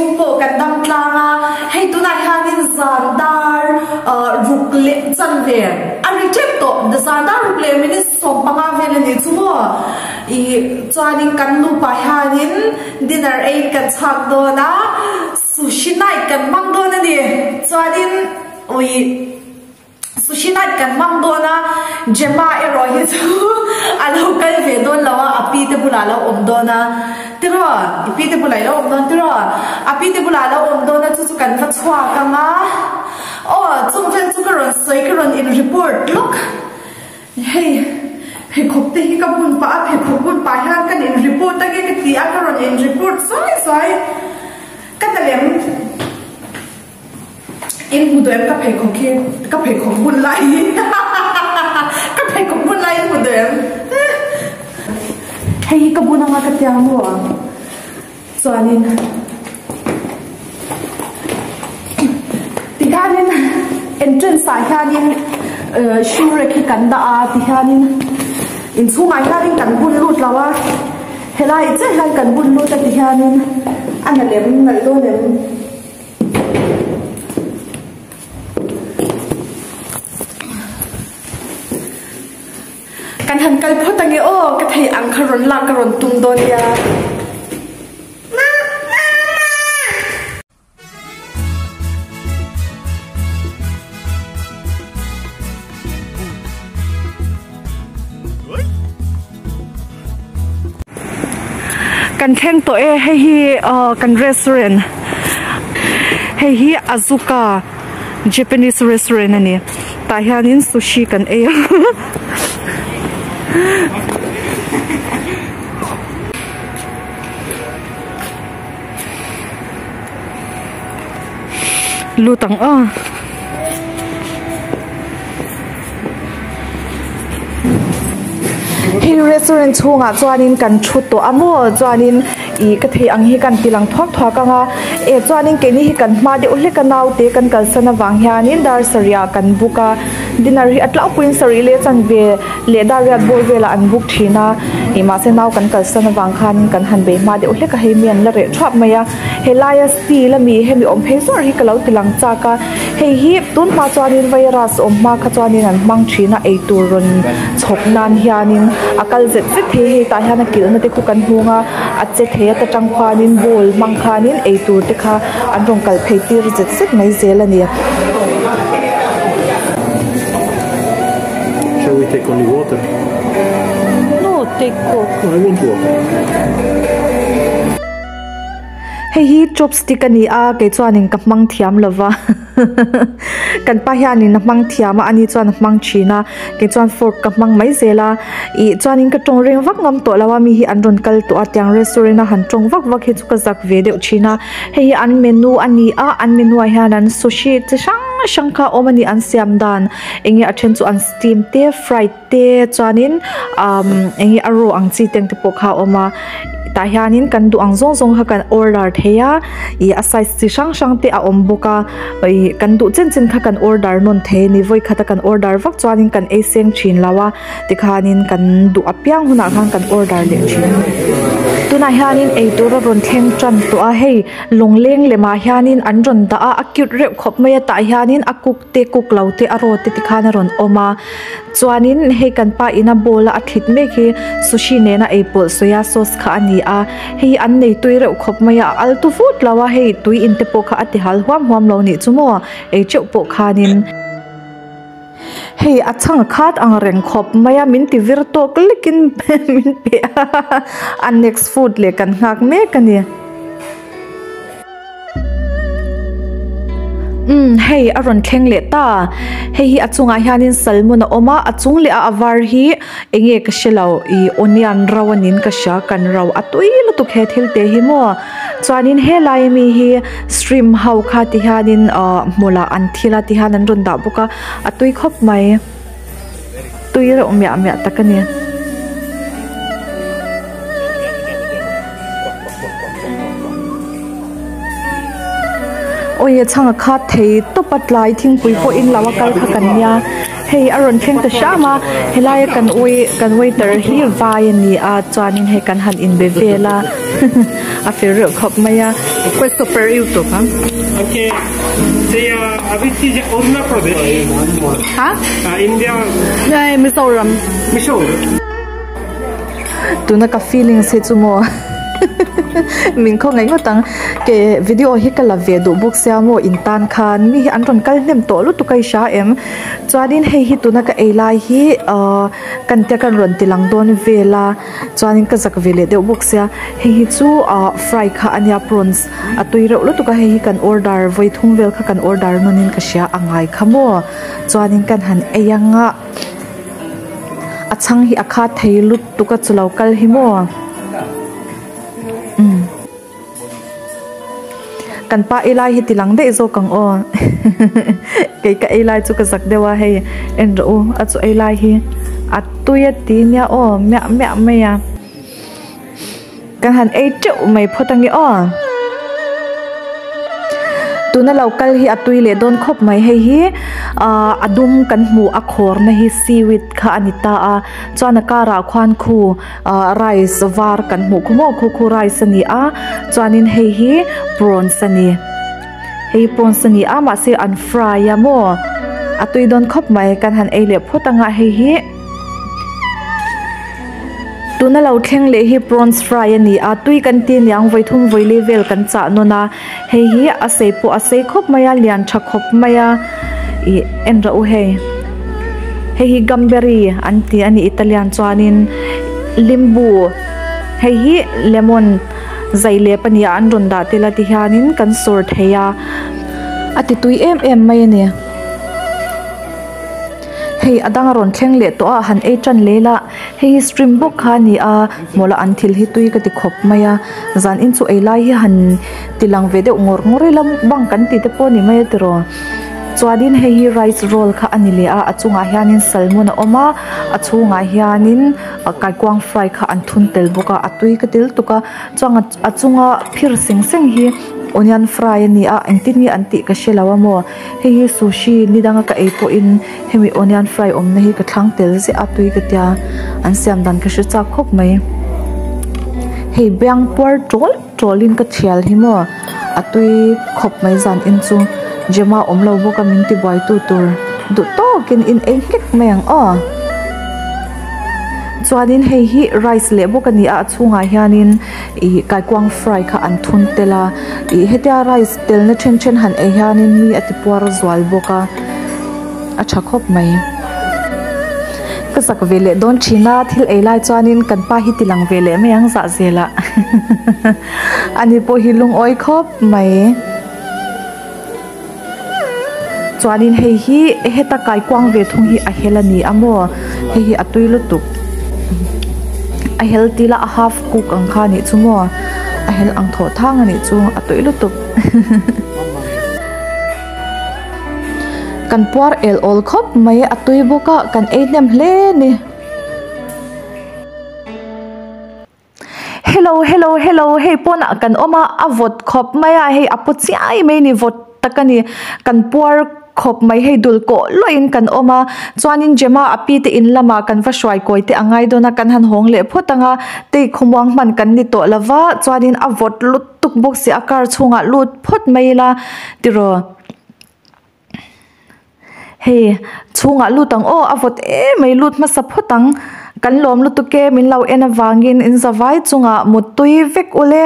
chhung pawh kan dam tlang a, hei tunah hianin zan dar ruk leh chanve a ri tep tawh, zan dar ruk leh minute 15 vel a nih chu maw? Ih chuanin kan nupa hianin dinner eiin kan chhuak dawn a, sushi night kan hmang dawn a ni, chuanin ui. Sushi night kan hmang dawn a, Gemma erawh hi chu a lo kal ve dawn lo a, a pi te bulah a lo awm dawn a, tiraw? I pi te bulah i lo awm dawn tiraw? A pi te bulah a lo awm dawn a, chu chu kan va chhuak ang a, aw chung vel chu ka rawn sawi ka rawn in report lawk, hei pheikhawk te hi ka bun pah a, pheikhawk bun pah hian kan in report ange ka ti a, ka rawn in report zuai zuai, ka ta lem. In hmu duh em ka pheikhawk hi ka pheikhawk bun lai hi ka pheikhawk bun lai in hmu duh em hei hi ka bun anga ka tia maw chuanin tikhanin entrance ah hianin shoe rack hi kan dah a tihianin inchhungah hianin kan bun lut lo a helai chiah hian kan bun lut a tihianin a na lem nalh dawn em. Kan han kal phawt ange aw, ka thei ang kha rawn lak ka rawn tum dawn nia. Kan thleng tawh e hei hi ah kan restaurant hei hi Azuka Japanese restaurant a ni tah hianin sushi kan ei a lut ang aw. Hei restaurant chhungah chuanin kan thu tawh a maw chuanin ih ka thei ang hi kan ti lang thuak thuak ang a eh chuanin keini hi kan hma deuh hlek a naute kan kalsan avang hianin dar sarih ah kan book a dinner hi a tlangpuiin sarih leh chanve leh dar riat bawr velah an book thin a ih mahse nau kan kalsan avang khanin kan han bei hma deuh hlek a hei mi an la reh thuap mai a helaia steel ami hemi awm phei zawr hi ka lo ti lang chak a. Hei hi tun hma chuanin virus awm hma kha chuanin an hmang thin a eitur rawn chhawp nan hianin a kal zet zet thei hei tah hian a kilhna te khu kan hmung a a che thei a ta tang khuanin ball hmang khanin eitur te kha an rawn kal phei tir zet zet mai zel a ni. Shall we take only water? No, take coke. I want water. Hei hi chopstick a ni a kei chuanin ka hmang thiam lo va kan pa hianin a hmang thiam a ani chuan a hmang thin a kei chuan fork ka hmang mai zel a ih chuanin ka tawng reng vak ngam tawh lo a mi hi an rawn kal tawh a tiang restaurant a han tawng vak vak hi chu ka zak ve deuh thin a hei hi an menu a ni a an menu ah hian an sushi chi hrang hrang kha a awm a ni an siam dan eng nge a then chu an steam te fried te chuanin umm eng nge a raw ang chi te ang te pawh kha a awm a tah hianin kan duh ang zawng zawng kha kan order thei a ih a size chi hrang hrang te a awm bawk a ih kan duh chen chen kha kan order nawn thei a ni vawi khat a kan order vak chuanin kan ei seng thin lo a tikhanin kan duh apiang hunah khan kan order leh thin a ni tunah hianin eitur a rawn thleng tan tawh a hei lawngleng lemah hianin an rawn dah a a cute reuh khawp mai a tah hianin a cook te cook lo te a raw te tikhan a rawn awm a chuanin hei kan pa ina bowl a a thlit mek hi sushi nena ei pawlh soya sauce kha a ni a hei hi an nei tui reuh khawp mai a a al tu vut lo a hei tui in te pawh kha a ti hal huam huam lo nih chu maw ei teuh pawh khanin hei a chhang khat ang reng khawp mai a min ti vir tawk lekin min pe a a next food leh kan nghak mek a ni. Umm hei a rawn thleng leh ta hei hi a chungah hianin salmon a awm a a chung leh a a var hi eng nge ka hre lo ih onion ro a niin ka hria kan ro a tui lutuk he thil te hi maw chuanin helai ami hi shrimp ho kha ti hianin ahh hmawlh ah an thil a ti hian an rawn dah bawk a a tui khawp mai tui reuh miah miah tak a ni. Awi a chhang a khat thei tawp a tlai thingpui pawh in lo a kal kha kan nia Hei a rawn thleng ta hram a, helaia kan kan waiter hi vai a ni a chuanin hei kan han inbe vel a a fel reuh khawp mai a. Questo per YouTube ha? Anche se avessi Arunachal Pradesh. Ha? India. Mizoram. Mizoram. Tuna ka feelings hi chu maw min khawngaih ngawt ang ke video hi ka la ve duh bawk sia maw in tan khan mi hi an rawn kal hnem tawh lutuk a i hria em chuanin hei hi tuna ka ei lai hi ahh kan tia kan rawn ti lang dawn vel a chuanin ka zak ve leh deuh bawk sia hei hi chu ahh fry kha a nia prawns a tui reuh lutuk a hei hi kan order vawi thum vel kha kan order nawn in ka hria a ngai kha maw chuanin kan han ei ang a. A chhang hi a khat thei lutuk a chu lo kal hi maw umm kan pa ei lai hi ti lang daih zawk ang aw kei ka ei lai chu ka zak deuh a hei en rawh u a chu ei lai hi a tui a ti nia aw miah miah mai a. Kan han ei teuh mai phawt ange aw. Tuna lo kal hi a tui leh dawn khawp mai hei hi ahh a dum kan hmuh a khawr na hi seaweed kha a ni ta a chuan a karah khuan khu ahh rice var kan hmuh khu maw khu khu rice a ni a chuanin hei hi prawns a ni hei hi prawns a ni a mahse an fry a maw a tui dawn khawp mai kan han ei leh phawt anga hei hi. Tuna lo thleng leh hi prawns fry a ni a tui kan ti aniang vawi thum vawi li vel kan chah nawn a hei hi a sei pawh a sei khawp mai a lian tha khawp mai a ih en rawh u hei hei hi gumberry an ti a ni italian chuanin limbu hei hi lemon zai lep a ni a an rawn dah tel a tihianin kan sawr thei a a ti tui em em mai a ni. Hei a dang a rawn thleng leh tawh a han ei tan lel a hei hi stream bawk kha a ni a mawla an thil hi tui ka ti khawp mai a zan in chu ei lai hi han ti lang ve deuh ngawr ngawr ila mukbang kan tih te pawh a ni mai a tiraw chuanin hei hi rice roll kha a ni leh a a chungah hianin salmon a awm a a chhungah hianin kaikuang fry kha an thun tel bawk a a tui ka ti lutuk a chuan a chunga phir seng seng hi onion fry a ni a engtin nge an tih ka hre lo a maw. Hei hi sushi ni danga ka ei pawhin hemi onion fry awmna hi ka thlang tel ziah a tui ka tia an siam dan ka hre chak khawp mai. Hei biang puar tawl tawlin ka thial hi maw a tui khawp mai zan in chu Gemma awm lo bawk a min ti buai tu tur duh tawkin in ei nghek mai ang aw. Chuanin hei hi rice leh bawk a ni a a chhungah hianin. Ih kaikuang fry kha an thun tel a ih hetia rice telna then then han ei hianin mi a ti puar zual bawk a a tha khawp mai. Ka zak ve leh dawn thin a thil ei lai chuanin kan pa hi ti lang ve leh mai ang zah zel ah ani pawh hi lungawi khawp mai. Chuanin hei hi heta kaikuang ve thung hi a hel a ni a maw hei hi a tui lutuk a hel tila a half cook ang kha a nih chu maw a hel ang thawh thang a nih chu a tui lutuk kan puar el awl khawp mai a tui bawk a kan ei hnem hle a ni. Hello hello hello hei pawnah kan awm a a vawt khawp mai a hei a paw chiai mai a ni vawt tak a ni kan puar khawp mai hei dul kawh luahin kan awm a chuanin Gemma a pi te in lamah kan va hruai kawi te a ngai dawn a kan han hawng leh phawt ang a tei khawmuang hman kan ni tawh lo va chuanin a vawt lutuk bawk si a car chhungah lut phawt mai ila tiraw. Hei chhungah lut ang aw a vawt em mai lut hmasa phawt ang kan lawm lutuk e min lo en avangin in zavai chungah muttui vek ule.